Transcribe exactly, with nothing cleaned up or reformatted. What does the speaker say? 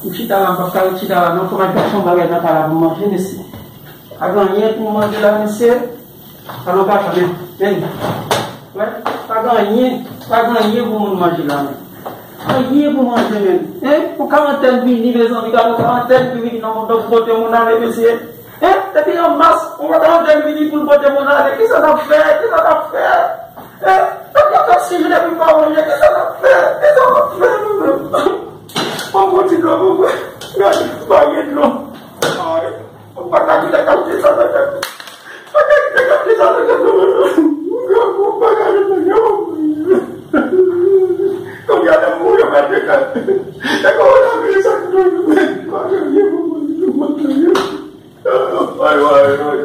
M chita la, m p ap ka ret chita la non, fò m al chache yon bagay nan kay la pou m manje, mesye. Pa gen anyen pou m manje la, mesye. Alò, papa, men, men. Wè, pa gen anyen, pa gen anyen pou moun manje la, men. Anyen pou manje, men. Hein? Yon karantèn vini, mezanmi, gade yon karantèn ki vini nan mond nan pou pote moun ale, mesye. Hein? Depi an mas, yon karantèn vini pou l pote moun ale. Kisa n ap fè? Kisa n ap fè? Hein? Sa fè kat sis jou depi m pa manje. Kisa n ap fè? Kisa n ap fè, nou menm? Ban m yon ti dlo pou mwen. Gade, pa gen dlo. Ay, mwen pa ka kite kat sis sa nan tèt. Pa ka kite kat sis sa nan tèt mwen. Mwen pa ka kite kat sis sa nan tèt mwen. Kounye a, lè m mouri, yo mèt deklare. E kòwonaviris sa k touye m. Pa gen anyen pou mwen, pou mwen touye. Ay, ay, ay.